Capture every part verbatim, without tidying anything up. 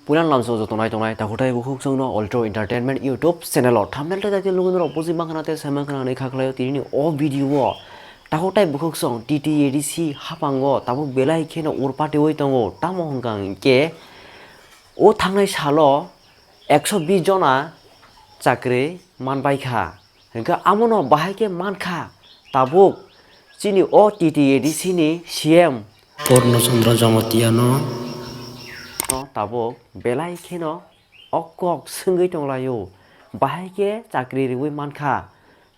Puilang lamsao joto nai tongnai takhuk tai bukhuk chwngno Ultra Entertainment YouTube channel o thumbnail tei title nugwi norok buji mankha na tei sai mankha na hinwi kha khlaio tinini o video o. Takhuk tai bukhuk chwng T T A D C haphango tabuk belai kheno ur patiwi tongo, tamo hwnkha hinkhe o thangnai salo ekso bis jona chakri manbaikha. Hwnkhe amono bahai khe mankha, tabuk chini o T T A D C ni C M Purno Chandra Jamatia no tabuk belai kheno o kok swngwi tonglaio, bahai khe chakri riwi mankha.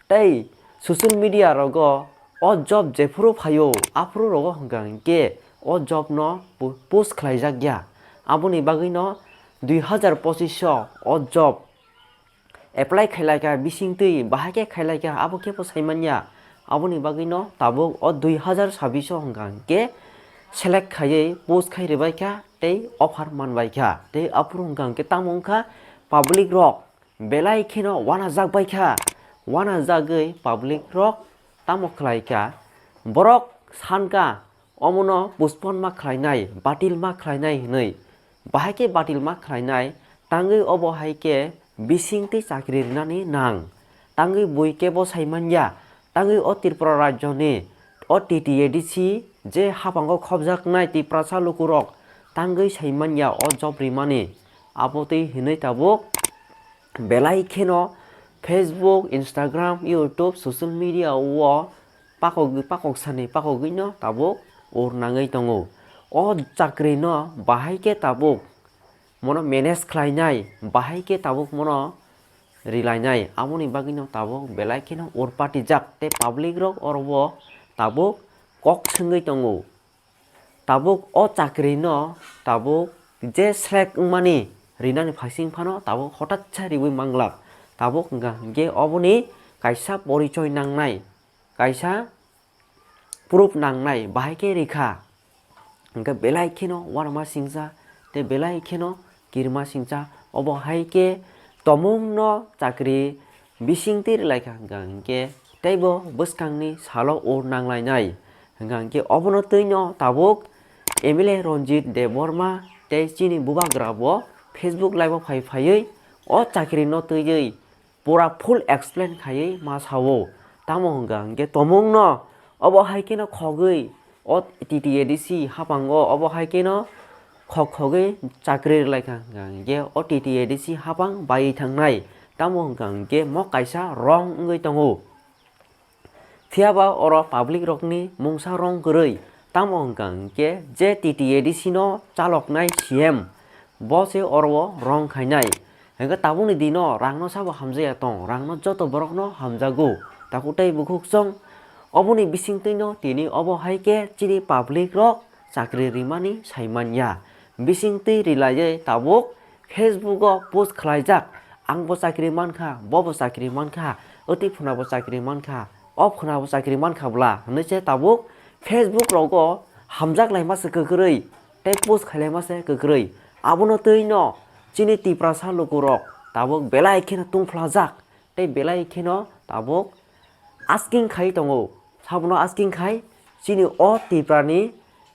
Tei social media rogo o job jephuru phaio, aphuru rogo hwnkha hinkhe o job no po-, post khlaijak ya. Aboni bagwi no dui hazar pochisho o job apply khailai kha bisingtwi, bahai khe khailai kha, abo khe bo sai manya. Aboni bagwi no tabuk o dui hazar sabbish o hwnkha hinkhe select khaiwi post khai rwbai kha tei offer manbai kha. Tei aphuru hwnkha hinkhe tamo wngkha, public rok belai kheno wanajak bai kha. Wanajagwi public rok tamo khlai kha, borok sankha omono postpone ma khlainai, batil ma khlainai hinwi. Bahai khe batil ma khlainai, tangwi obo hai khe bisingtwi chakri rinani nang. Tangwi bui kebo sai manya, tangwi o Tripura rajyoni o T T A D C je haphango khobjaknai Tiprasa lukurok tangwi sai manya o job rimani. Abo twi hinwi tabuk belai kheno Facebook, Instagram, YouTube, social media o pakok, pakok sani pakogwi no tabuk ur nangwi tongo. O chakri no bahai khe tabuk mono manage khlainai, bahai khe tabuk mono rilainai, aboni bagwi no tabuk belai kheno ur patijak tei public rok oro o tabuk kok swngwi tongo. Tabuk o chakri no tabuk je select wngmani rinani phaising phano tabuk hotat sa riwi manglak. Tabuk hwnkha hinkhe oboni kaisa porichoi nangnai, kaisa proof nangnai, bahai khe rikha. Hwnkhe belai kheno uanama singcha tei belai kheno kirima singcha. Obo hai khe tomungno chakri bisingtwi rwlaikha hwnkha hinkhe teibo bwskangni salo ur nanglainai. Hwnkha hinkhe obono twino tabuk M L A Ranjit Debbarma tei chini bubagra bo Facebook live o phai phaiwi o chakri no twiwi pura full explain khaiwi ma sao. Tamo hwnkha hinkhe tomungno obo hai kheno khogwi o T T A D C haphango obo hai kheno khok khogwi chakri rwlaikha hwnkha hinkhe o T T A D C haphang baiwi thangnai. Tamo hwnkha hinkhe mo kaisa wrong wngwi tongo. Phiyaba oro public rokni mungsa wrong kwrwi, tamo hwnkha hinkhe je T T A D C no chaloknai C M, bo se oro o wrong khainai. Hwnkhe tabukni dino rangno sabo hamjakya tong, rangno joto borokno hamjago, takhuk tei bukhuk chwng. Oboni bisingtwino tini obo hai khe chini public rok chakri rimani sai manya. Bisingtwi rilaiwi tabuk Facebook o post khlaijak, "Ang bo chakri mankha, bo bo chakri mankha, o twi phuna bo chakri mankha, o phuna bo chakri mankha bla," hinwi se tabuk Facebook rogo hamjak laima se kwkrwi tei post khailai ma se kwkrwi. Abono twi no chini Tiprasa lukurok tabuk belai kheno tungphlajak tei belai kheno tabuk asking khai tongo. Sabono asking khai chini o Tiprani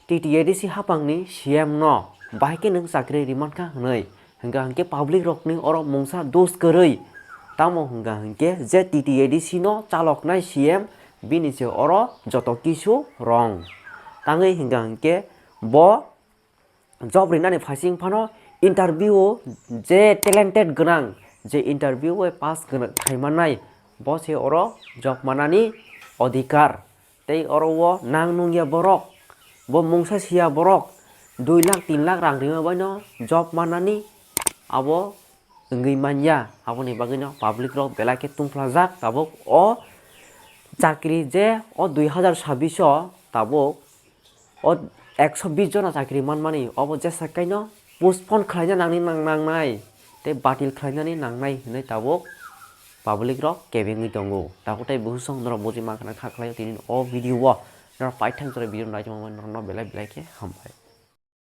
T T A D C haphangni C M no bahai khe nwng chakri rimankha hwnwi. Hwnkha hinkhe public rokni oro mungsa dos kwrwi. Tamo hwnkha hinkhe je T T A D C no chaloknai C M bini se oro joto kisu wrong. Tangwi hwnkha hinkhe bo job rinani phaising phano interview o je talented gwnang, je interview o pass gwnang khaimanai, bo se oro job manani odhikar. Tei oro o nang nungya borok, bo mungsa siya borok, dui lakh tin lakh rang rima baino job manani abo wngwi manya. Aboni bagwino public rok belai khe tungphlajak tabuk o chakri je o dui hazar sabbish o tabuk o ekso bis jona chakri manmani obo jesa kaino postpone khlaina nangni nang-, nangnai tei batil khlainani nangnai hinwi tabuk public rok kebengwi tongo. Takhuk tei bukhuk chwng norok buji mankha na kha khlaio tini o video o norok paithak jora video naitongmani norokno belai belai khe hambai.